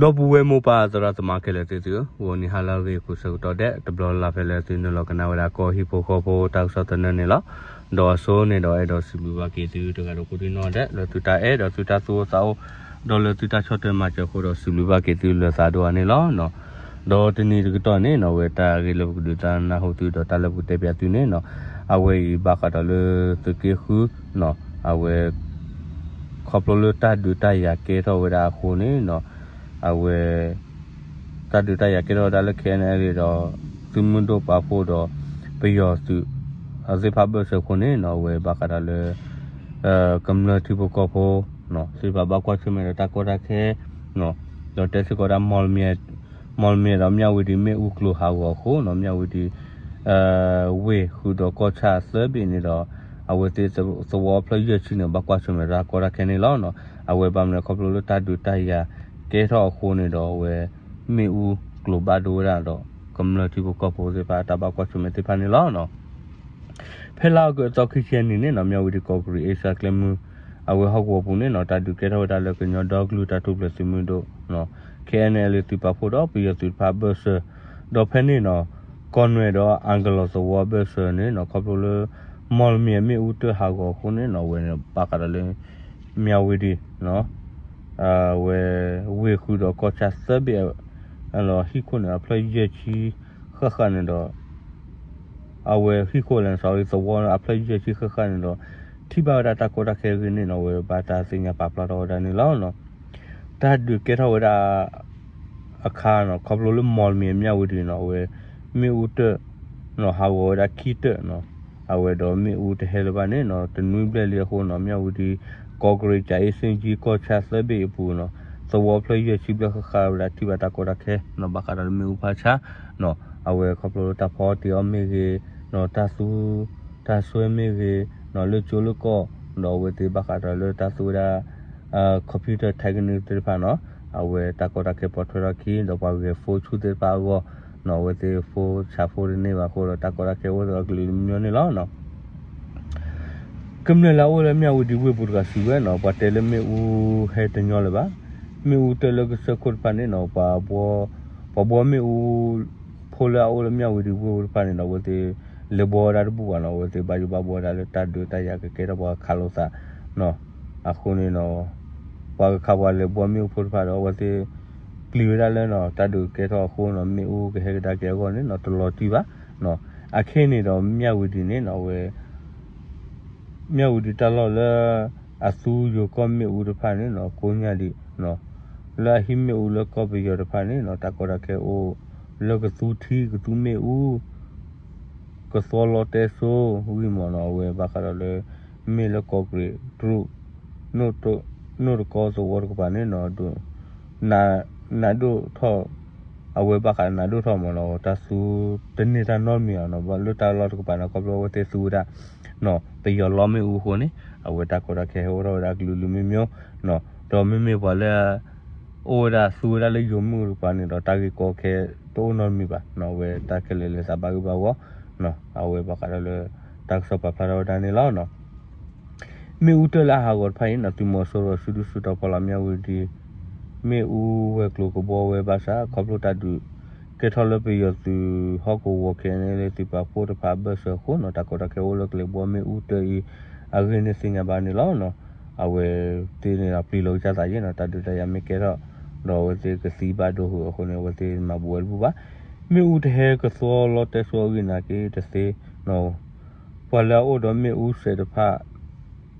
ဒီပုၢ်ဝဲၢ်မိၢ်ပၢ်သရၣ်သမါခဲလၢာ်သ့ၣ်သုဧၢ, ဂီၤနံၤဟါလၢအဂ့ၤ ကိးဆၢကတီၢ်ဒဲး တဘျီလၢ်လၢ်ဖဲလၢသုနုာ်လီၤကနၣ်ဝဲဒၣ်ကီၢ်ဟံၣ်ဖိဃီဖိတၢ်ကစီၣ်သနၢၣ်န့ၣ်လီၤ. ဒီးအစိန့ၣ်ဒီးအဲၣ်ဒိးစံးဘျုးဘၣ်က့ၤသုတဂၤဒီးကိးဒံနီၢ်ဒဲး လၢသုတၢ်အဲၣ်ဒီးသုတၢ်သူၣ်အိၣ်သးအိၣ် ဒီးလၢသုတၢ်ဆီၣ်ထွဲမၤစၢၤအဃိဒီးစံးဘျုးဘၣ်က့ၤသုလၢသးဒိၣ်အါန့ၣ်လီၤ. ဒီးတနံၤတကတီၢ်န့ၣ်နီၢ် အဝဲတၢ်ဂ့ၢ်လၢပကဒုးသ့ၣ်နီၣ်ဟူသုဒီးတၢ်လၢပကတဲပၠးသုန့ၣ်နီၢ် အဝဲအံၤဘၣ်ဃးဒီးလၢသုးက့ဃု အဝဲ ခီဖျိလၢတၢ်ဒုးတၢ်ယၤကဲထီၣ်ဝဲဒၣ်အဃိန့ၣ်နီၢ် အဝဲ တၢ်ဒုးတၢ်ယၤကဲထီၣ်ဝဲဒၣ်လၢ KNLA ဒီး သုးမုၢ်ဒိၣ်ပာ်ဖှိၣ်ဒီး ပယီၤသုး အသ့ၣ်တဖၣ်အဘၢၣ်စၢၤအဃိန့ၣ်နီၢ် အဝဲဘၣ်ဃးဒီးလၢ ကမျၢၢ်ထံဖိကီၢ်ဖိ သ့ၣ်တဖၣ်ဘၣ်ကွၢ်ဆၢၣ်မဲာ်ဒီးတၢ်ကီတၢ်ခဲ ဒီးတဲစ့ၢ်ကီးဒၣ် မီၣ်လမံၤဒီးမၠၣ်ဝတံၤမ့ၣ်အူကျိၤဟးဂီၤအဃိနီၢ် မၠၣ်ဝတံၤ ဝ့ၢ်ဃုာ်ဒီးကီၢ်ဆၣ်သၢဘ့ၣ်န့ၣ်ဒီး အဝဲသ့ၣ်သဝီဖျၢၣ်ယဲၢ်ဆံန့ၣ် ဘၣ်ကွၢ်ဆၢၣ်မဲာ်တၢ်ကီတၢ်ခဲန့ၣ်လီၤ. အဝဲဘၣ်မနုၤခီဖျိလၢတၢ်ဒုးတၢ်ယၤကဲထီၣ်အဃိန့ၣ်ဒီး အဝဲမ့ၣ်အူကျိၤဘၣ်ဒိဝဲဒၣ်ဒီး ကမျၢၢ်ထံဖိကီၢ်ဖိသ့ၣ်တဖၣ်တၢ်ဘၣ်ကွၢ်ဆၢၣ်မဲာ်သ့ၣ်တဖၣ်န့ၣ်လီၤ. ဖဲလါအီကူးအသီခံဆံအနံၤန့ၣ်နီၢ် မၠၣ်ဝတံၤကီးကရံး အ့ရှါကျဲမုၢ် အဝဲဟီၣ်ကဝီၤပူၤန့ၣ်နီၢ် တၢ်ဒုးကဲထီၣ်ဝဲဒၣ်လၢကညီဒီကလုာ်တၢ်ထူၣ်ဖျဲးသုးမုၢ်ဒိၣ် KNLA သုးပာ်ဖှိၣ်ဒီးပယီၤသုးတဖၣ်အဘၢၣ်စၢၤ ဒီးဖဲန့ၣ်နီၢ် ကီၢ်နွဲၣ်ဒီးအၣ်ကလီၢ်သဝီအဘၢၣ်စၢၤန့ၣ်နီၢ် ခီဖျိလၢ မီၣ်လမံၤအမ့ၣ်အူတၢၢ်ဟးဂီၤအဃိန့ၣ်နီၢ် အဝဲန့ၣ်ဘၣ်ဃးဒီးလၢ မၠၣ်ဝတံၤ အဝဲ ဝ့ၢ်ဃုာ်ဒီးကီၢ်ဆၣ်သၢဘ့ၣ် ဟံၣ်ခိၣ်န့ၣ် အဖျၢၣ်ယဲၢ်ဆံဃၣ်ဃၣ်န့ၣ်ဒီး အဝဲဟံၣ်ခိၣ်လဲၣ် သဝီအဖျၢၣ်ယဲၢ်ဆံဃၣ်ဃၣ်န့ၣ်ဒီး ထံၣ်ဘၣ်ဝဲဒၣ်တၢ်ကီတၢ်ခဲအဂ့ၢ်န့ၣ်နီၢ် အဝဲဘၣ်တၢ်သ့ၣ်ညါပာ်ဖျါထီၣ်ဝဲဒၣ်န့ၣ်လီၤ. တၢ်ဒုးကဲထီၣ်ဝဲဒၣ် အခါနီၢ် ခီဖျိလၢမီၣ်လမံၤအမၠၣ်ဝတံၤနီၢ် အဝဲ မ့ၣ်အူတၢၢ် နီၢ် ဟးဂီၤဝဲဒၣ်ခံတၢၢ်နီၢ် အဝဲဒီးမ့ၣ်အူတဟဲလၢၤဘၣ်န့ၣ်နီၢ် တနွံဘျဲၣ်လံအဃိနီၢ် မၠၣ်ဝတံၤ ကီးကရံး ကၠၤအ့စ့ကၠံ ကီၢ်ဆၣ်သၢဘ့ၣ်အပူၤနီၢ် သဝီဖျၢၣ်ယဲၢ်ဆံဘျဲၣ်ဃၣ်ဃၣ်ဝဲဒၣ်ထံၣ်ဘၣ်တၢ်ကီတၢ်ခဲနီၢ် ဘၣ်ဃးဒီးလၢမ့ၣ်အူဖးဆါနီၢ် အဝဲခီဖျိလၢတၢ်ဖီတ့ၢ်အီၤမ့ၢ်ဂ့ၤ နီၢ် တၢ်သူ တၢ်စွဲမ့ၢ်ဂ့ၤ နီၢ် လၢကၠိလၢကီၢ် ဒီးအဝဲသ့ၣ်ဘၣ်ဃးဒီးလၢတၢ်သူဝဲဒၣ် computer technique သ့ၣ်တဖၣ်နီၢ် အဝဲတၢ်ကီတၢ်ခဲပိာ်ထွဲထီၣ်အခံ ဒီးပှၤဂဲၤ phone ဆူၣ်သ့ၣ်တဖၣ်အဂီၢ်နီၢ် အဝဲသ့ၣ် phone ဆးဖိတန့ၢ်ဘၣ်အဃိဒီး တၢ်ကီတၢ်ခဲအိၣ်သးကလုာ်တမံၤန့ၣ်လီၤ. ကမျၢၢ်လၢအအိၣ်လၢမၠၣ်ဝတံၤဝ့ၢ်ပူၤတဂၤစံးဝဲနီၢ် ပှၤတဲလၢမ့ၣ်အူဟဲတညီလၢၤဘၣ်. မ့ၣ်အူတၢၢ်လၢကစၢၢ်ခိၣ်တဖၣ်န့ၣ်နီၢ် ပှၤဘှီမ့ၣ်အူ ဖိလၢအအိၣ်လၢမၠၣ်ဝတံၤဝ့ၢ်ပူၤတဖၣ်န့ၣ်နီၢ် အဝဲသ့ၣ် လဲၤဘှီဝဲဒၣ်တဘူၣ်ဘၣ်နီၢ် အဝဲသ့ၣ်ဘၣ်ယိၣ်ဘၣ်ဘှီဝဲဒၣ်လၢတၢ်ဒုးတၢ်ယၤကကဲထီၣ်ပှၤခးလိာ်သးနီၢ် အဃိန့ၣ်နီၢ် ပှၤကခးပှၤလဲၤဘှီမ့ၣ်အူဖိတဖၣ်ဒီး အဝဲသ့ၣ် ပျံၤဝဲဒၣ်လၢနီၢ် တၢ်ဒုးကဲထီၣ်အဃိနီၢ် မ့ၣ်အူကဟဲကဒါက့ၤအဂီၢ်န့ၣ်နီၢ် တလီၤတံၢ်ဘၣ်. အခဲအံၤန့ၣ်ဒီးမၠၣ်ဝတံၤန့ၣ်နီၢ် အဝဲ မၠၣ်ဝတံၤတၢ်လီၢ်လၢ အသူယိၤကီၢ်မ့ၣ်အူတဖၣ်န့ၣ်နီၢ် ကိးညါဒံးနီၢ် လၢအဟံးမ့ၣ်အူလၢကီၢ်ပယီၤတဖၣ်န့ၣ်နီၢ် တၢ်ကီတၢ်ခဲအိၣ် လၢကသူထံကသူမ့ၣ်အူ ကသီလီတဲစိဂံၢ်မီၢ်နီၢ် အဝဲဘၣ်ဃးဒီးလၢ မ့ၢ်လၢကီးကရံးတရူး နိၣ်တကီသဝီတကပၤန့ၣ်နီၢ် နးဒိၣ်ထီၣ် အဝဲဘၣ်ဃးနးဒိၣ်ထီၣ်မီၢ်နီၢ် တၢ်သူတန့ၢ်တၢ်နီတမံၤအီၤနီၢ် လၢတၢ်လီၢ်တကပၤန့ၣ် ခီဖျိအဝဲသ့ၣ်သူဝဲဒၣ် ပယီၤလီမ့ၣ်အူအဃိန့ၣ် အဝဲတၢ်ကီတၢ်ခဲဟဲအိၣ်ထီၣ်ဝဲဒၣ်ကလုာ်လုာ်မ့ၢ်မ့ၢ်နီၢ် ဒီးမ့မ့ၢ်ပှၤလၢ အိၣ်ဝဲဒၣ်သူဝဲဒၣ်လၢယိၤမ့ၣ်အူတကပၤန့ၣ်ဒီး တၢ်ဂ့ၢ်ကီခဲတအိၣ်နီတမံၤဘၣ်နီၢ် အဝဲတၢ်ခဲလၢာ်လဲၤသးဘၣ်ဂ့ၢ်ဘၣ်ဝီ အဝဲဘၣ်ဃးဒီးလၢ တၢ်ကစီၣ်ပာ်ဖျါထီၣ်ဝဲဒၣ်န့ၣ်လီၤ. မ့ၣ်အူတၢၢ်လၢအဟးဂီၤတဖၣ်အံၤနီၢ် သုးမီၤစိရိၤစုဒုၣ်စုတီၤဖီလာ်မၠၣ်ဝတံၤ မ့ၣ်အူဝဲၤကျိၤကဘှီဝဲဘၣ်ဆၣ် ခီဖျိတၢ်ဒုး ကဲထီၣ်လၢပယီၤသုးဟီၣ်ကဝီၤ KNLA သုးပာ်ဖှိၣ်တဖၣ်အဘၢၣ်စၢၤအဃိနီၢ် တၢ်ကီတၢ်ခဲအိၣ်လၢကလဲၤဘှီမ့ၣ်အူတၢၢ်အံၤ အဂ့ၢ်န့ၣ်သ့ၣ်ညါဘၣ်န့ၣ်လီၤ. အဝဲသ့ၣ်န့ၣ်ဒီးပျံၤလီၤကစၢ်သးယဲၢ်နီၢ် တၢ်ဒုးတၢ်ယၤမ့ၢ်ကဲထီၣ် ဒီးအဝဲသ့ၣ်ကသံဘၣ်ဒိဟုအဃိန့ၣ် အဝဲသ့ၣ်မၤဘူးဝဲတဘူၣ်ဘၣ်. မ့ၣ်အူတဟဲကသီလီတဲစိအဂ့ၢ်နာ်က့တသ့နီၢ် ပှၤလၢအအိၣ်ဒီးမ့ၣ်အူစဲးတဖၣ်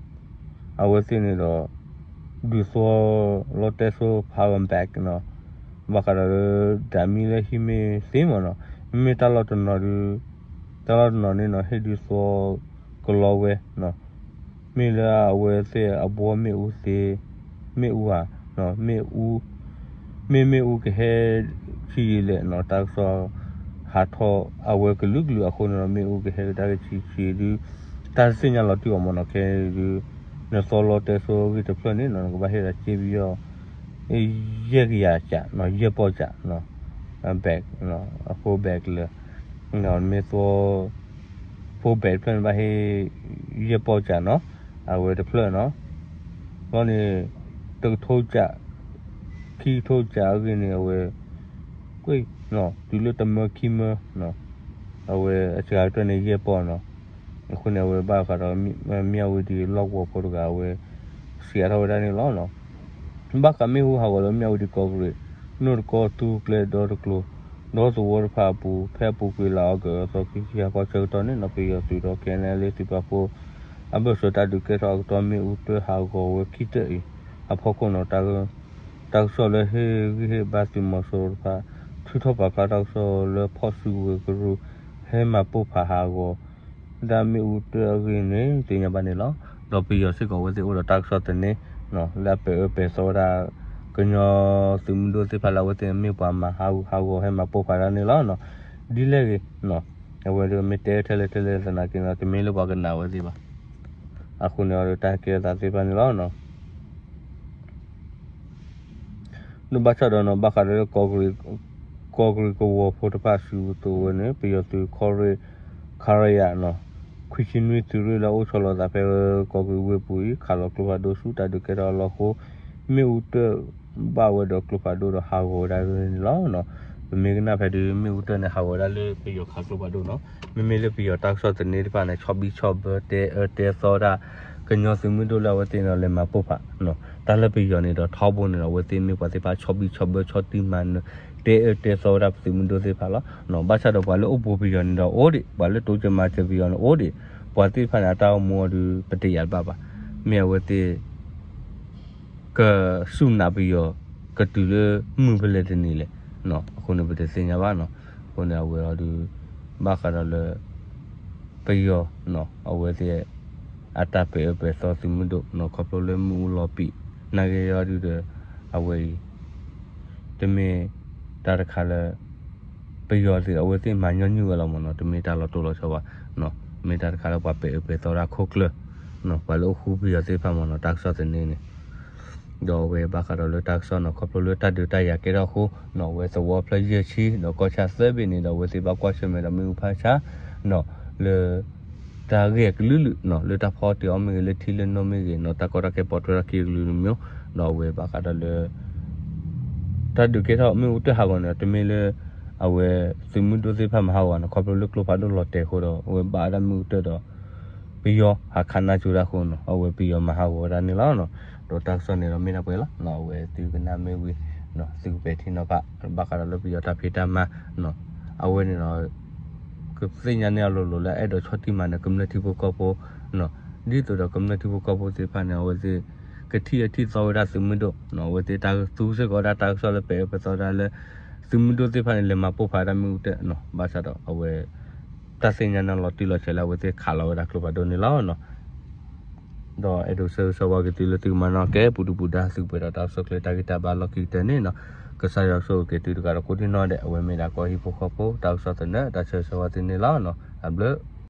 အဝဲသ့ၣ်န့ၣ်ဒီး ဒုးသီလီတဲစိ power bank နီၢ် ဘၣ်ဃးဒီးလၢ ဓာတ်မီး လၢဟံၣ်မ့ၢ်သ့မ့ၢ်နီၢ် မ့မ့ၢ်တၢ်လီၢ်တနီၤဒုး တၢ်လီၢ်တနီၤန့ၣ်နီၢ် ဟ့ၣ်ဒုးသီကလီဝဲနီၢ် မ့ၢ်လၢအဝဲသ့ၣ်အဘှီမ့ၣ်အူသ့ မ့ၣ်အူဧါ မ့ၣ်အူ မ့ၢ်မ့ၣ်အူကဟဲဆံးယံာ်လဲၣ်နီၢ် တၢ်ကစီၣ်ဟးထီၣ်အဝဲကလုာ်ကလုာ်အဃိန့ၣ်ဒီး မ့ၣ်အူကဟဲကဒါက့ၤဆံးဆံးဒုး တၢ်တသ့ၣ်ညါလီၤတံၢ်အီၤမ့ၢ်နီၢ် ခဲဒုး နသီလီတဲစိဂ့ၢ်တဖျၢၣ်န့ၣ်နီၢ် နကဘၣ်ဟ့ၣ်လီၤစ့ပယီၤ ယဲၢ်ကယၤကးနီၢ် ယဲၢ်ပီၢ်ကးနီၢ် ဘဲး အဖိဘဲးကလၢာ် နမ့ၢ်သီ ဖိဘဲးတဖျၢၣ်န့ၣ်ဘၣ်ဟ့ၣ် ယဲၢ်ပီၢ်ကးနီၢ် အဝဲတဖျၢၣ်နီၢ် ဘီန့ၣ် တကထိကး ခံကထိကးအဂ့ၢ်န့ၣ် အဝဲ ကွံာ် တုၤလၢတမၢခံမၢ အဝဲအစှၤကတၢၢ်န့ၣ်ယဲၢ်ပီၢ်နီၤ. အဃိန့ၣ် အဝဲဘၣ်ဃးဒီး မၠၣ်ဝတံၤလီၢ်ကဝီၤဖိတဂၤ အဝဲ စံးအါထီၣ်ဝဲဒၣ်န့ၣ်လီၤ. ဘၣ်ဃးမ့ၣ်အူဟးဂီၤလၢမၠၣ်ဝတံၤကီၢ်ကရံး နိၣ်တကီၢ်သူကျဲဒီတကျိၤ ဒီသဝီတဖၣ်အပူၤ ဖဲအပူၤကွံာ်လါအီကူးသီခံဆံဟါခီဆၢကတီၢ်န့ၣ်နီၤ ပယီၤသုးဒီး ခဲအံၤလၢသုးပာ်ဖှိၣ် အဘၢၣ်စၢၤတၢ်ဒုးကဲထီၣ်အကတီၢ် မ့ၣ်အူတၢၢ်ဟးဂီၤဝဲခံကတၢၢ်အံၤ အဖီခိၣ်နီၤ တၢ်ကစီၣ်လၢဟ့ၣ်ဂံၢ်ဟ့ၣ်ဘါသုးမီၤစိရိၤတဖၣ် ထုးထီၣ်ပာ်ဖျါတၢ်ကစီၣ်လၢဖီၣ်စုကဝဲၤကရူၢ် ဟဲမၤပိၢ်ဖးဟးဂီၤ ဒၣ်မ့ၣ်အူတၢၢ်အဂ့ၢ်န့ၣ် သ့ၣ်ညါဘၣ်န့ၣ်လီၤ. ဒီးပယီၤစ့ၢ်ကီးအဝဲသ့ၣ်အိၣ်ဒီးတၢ်ကစီၣ်သန့ လၢအပဲာ်အၢပဲာ်သီဝဲဒၣ် ကညီသုးမုၢ်ဒိၣ်သ့ၣ်တဖၣ်လၢအဝဲသ့ၣ်မ့ၢ်ပှၤမၤဟးဂူာ်ဟးဂီၤဟဲမၤပိၢ်ဖးဒၣ်န့ၣ်လီၤ. ဒ်လဲၣ်ဂ့ၤ အဝဲဒၣ်မ့ၢ်တဲထဲလဲၣ်ထဲလဲၣ်သနာ်က့နီၤ တမ့ၢ်လၢပှၤကနၣ်ဝဲသ့ၣ်ဘၣ်. အဃိန့ၣ်ဒီးတၢ်ကဲအသးသ့ၣ်တဖၣ်န့ၣ်လီၤ. ဒီးဘၣ်ဆၣ်ဒီးနီၤ ဘၣ်ဃးဒီးလၢ ကီၢ်ကရံၣ်ကဝီၤဖိတဖၣ်စံးဝဲအသိးဝဲန့ၣ် ပယီၤသုးခီၣ်ရ့ၣ် ခရယ ခွံဆံနွံ သုးရ့ၣ်လၢအအိၣ်ဆီလီၤအသးဖဲကီၢ်ကရံၣ်ဝ့ၢ်ပူၤအံၤ ခးလီၤကျိဖးဒိၣ်ဆူတၢ်ဒုးကဲထီၣ်အလီၢ်အဃိ မ့ၣ်အူတၢၢ်ဘၣ်ဝဲဒီးကျိဖးဒိၣ်ဒီးဟးဂီၤဝဲဒၣ်န့ၣ်လီၤ. ပမ့ၢ်ကနၣ်ဖဲဒုး မ့ၣ်အူတၢၢ်န့ၣ်ဟးဂီၤဝဲဒၣ်လၢပယီၤခးကျိဖးဒိၣ်နီၤ မ့မ့ၢ်လၢပယီၤတၢ်ကစီၣ်သန့တဖၣ်န့ၣ် ဆီဘံၣ်ဆီဘၢတဲအၢတဲသီဒၣ် ကညီသုးမုၢ်ဒိၣ်လၢအဝဲသ့ၣ်န့ၣ်လဲၤမၤပိၢ်ဖး တၢ်လၢပယီၤန့ၣ်ဒီးထီဘိန့ၣ်ဒီး အဝဲသ့ၣ်မ့ၢ်ပှၤသ့ၣ်တဖၣ်ဆီဘံၣ်ဆီဘၢဆီတံၢ်မၤနၢၤ တဲအၢတဲသီဝဲဒၣ်ပသုးမုၢ်ဒိၣ်သ့ၣ်တဖၣ်လီၤ. ဘၣ်ဆၣ်ဒီးပှၤလၢအိၣ်ဘူးပယီၤန့ၣ်ဒီးအိၣ်ဒံး ပှၤလၢတိစၢၤမၤစၢၤပယီၤန့ၣ်အိၣ်ဒံး ပှၤသ့ၣ်တဖၣ်န့ၣ် အတၢ်အိၣ်မူအီၤဒုး ပတယာ်တဘၣ်ဘၣ်. မ့ၢ်အဝဲသ့ၣ် ကစူၢ်နာ်ပယီၤ ကတုၤလၢမုၢ်ဖဲလဲၣ်တနံၤလဲၣ် အဃိန့ၣ် ပတသ့ၣ်ညါဘၣ်နီၤ. အဃိန့ၣ်အဝဲအီၤဒုး ဘၣ်ဃးဒီးလၢ ပယီၤ အဝဲသ့ၣ် အတၢ်ပဲာ်အၢပဲာ်သီသုးမုၢ်ဒိၣ်နီၤ ခီဖျိလၢမ့ၣ်အူလီၤပံာ် နာ်က့အီၤဒုးဒီး အဝဲအံၤ တမ့ၢ်တၢ်တခါလၢ ပယီၤသ့ၣ်အဝဲသ့ၣ်မၤညီနုၢ်ဝဲလီၤမ့ၢ်နီၤ တမ့ၢ်တၢ်လီၤတိၢ်လီၤဆီဘၣ် မ့ၢ်တၢ်တခါလၢပှၤပဲာ်အၢပဲာ်သီတၢ်ခိၣ်ကျၢၢ် ပှၤလၢအိၣ်ဃူပယီၤသ့ၣ်တဖၣ်မ့ၢ်နီၤ တၢ်ကစီၣ်သန့န့ၣ် ဒီးအဝဲဘၣ်ဃးဒီးလၢတၢ်ကစီၣ်နီၤ ခီဖျိလၢတၢ်ဒုးတၢ်ယၤကဲထီၣ်အဃိနီၤ အဝဲသဝီဖျၢၣ်ယဲၢ်ဆံ ဒီးကီၢ်ဆၣ်သၢဘ့ၣ်န့ၣ်ဒီး အဝဲသ့ၣ်ဘၣ်ကွၢ်ဆၢၣ်မဲာ်ဒီးမ့ၣ်အူဖးဆါနီၤ လၢ တၢ်ဂ့ၢ်အကလုာ်လုာ်နီၤ လၢတၢ်ဖီတ့ၢ်အီၤမ့ၢ်ဂ့ၤ လၢထံလၢနိမ့ၢ်ဂ့ၤနီၤ တၢ်ကီတၢ်ခဲပိာ်ထွဲထီၣ်ခံကလုာ်တမံၤ ဒီးအဝဲဘၣ်ဃးဒီးလၢ တၢ်ဒုးကဲထီၣ်မ့ၣ်အူတၢၢ်ဟးဂီၤန့ၣ် တမ့ၢ်လၢ အဝဲသုးမုၢ်ဒိၣ်သ့ၣ်တဖၣ်မၤဟးဂီၤနီၤ ခီဖျိလၢကျိဖးဒိၣ်လီၤတဲာ်အဃိဒီး အဝဲဘၣ်ဝဲဒၣ်မ့ၣ်အူတၢၢ်ဒီး ပယီၤဟးခးနါစိၤဒၣ်အဃိနီၤ အဝဲပယီၤမၤဟးဂီၤဝဲဒၣ်န့ၣ်လီၤ. ဒီးတၢ်ကစီၣ်န့ၣ်ဒီးမ့ၢ်ဒၣ်ပှဲၤလီၤ အဝဲသုကနၣ်မ့ၢ်ဝံၤ သုကပဲာ်ထံနီၤဖး ဘၣ်ဃးဒီးလၢပယီၤတၢ်ဖံးတၢ်မၤ အဝဲန့ၣ်ဒီး ကသ့ၣ်ညါန့ၢ်အီၤလိၤလိၤလၢအဲၣ်ဒိးဆီၣ်တံၢ်မၤနၢၤကမျၢၢ်ထံဖိကီၢ်ဖိ ဒ်သိးဒီးကမျၢၢ်ထံဖိကီၢ်ဖိသ့ၣ်တဖၣ်န့ၣ် အဝဲသ့ၣ် ကထံၣ်အထံၣ်သီဝဲဒၣ်သုးမုၢ်ဒိၣ် အဝဲသ့ၣ်တၢ်သူစ့ၢ်ကီးဝဲဒၣ်တၢ်ကစီၣ်လၢပဲာ်အၢပဲာ်သီဒၣ်လၢ သုးမုၢ်ဒိၣ်သ့ၣ်တဖၣ်န့ၣ် လဲၤမၤပိၢ်ဖးဒၣ်မ့ၣ်အူတၢၢ် ဘၣ်ဆၣ်ဒီးအဝဲ တၢ်သ့ၣ်ညါန့ၢ်လီၤတံၢ်လီၤဆဲးလၢအဝဲသ့ၣ်ခးလီၤဝဲဒၣ်ကျိဖးဒိၣ်န့ၣ်လီၤ. ဒီးအဲၣ်ဒိးဆၢဂ့ၤဆၢဝါက့ၤသုလၢသုကမၤနၢၤကဲ ပူၤဒုၣ်ပူၤဒါ သုကပှဲၤဒီးတၢ်ကစီၣ်ကျဲတၢ်ဂံၢ်တၢ်ဘါလီၢ်ခံကတၢၢ်န့ၣ်နီၤ ကစၢ်ယွၤဆိၣ်ဂ့ၤက့ၤသုတဂၤဒီးကိးဒံနီၢ်ဒဲး အဝဲမ့ၢ်ဒၣ်ကီၢ်ဟံၣ်ဖိဃီဖိ တၢ်ကစီၣ်သန့ တၢ်ဆၢဂ့ၤဆၢဝါသုန့ၣ်လီၤ. တၢ်ဘျုး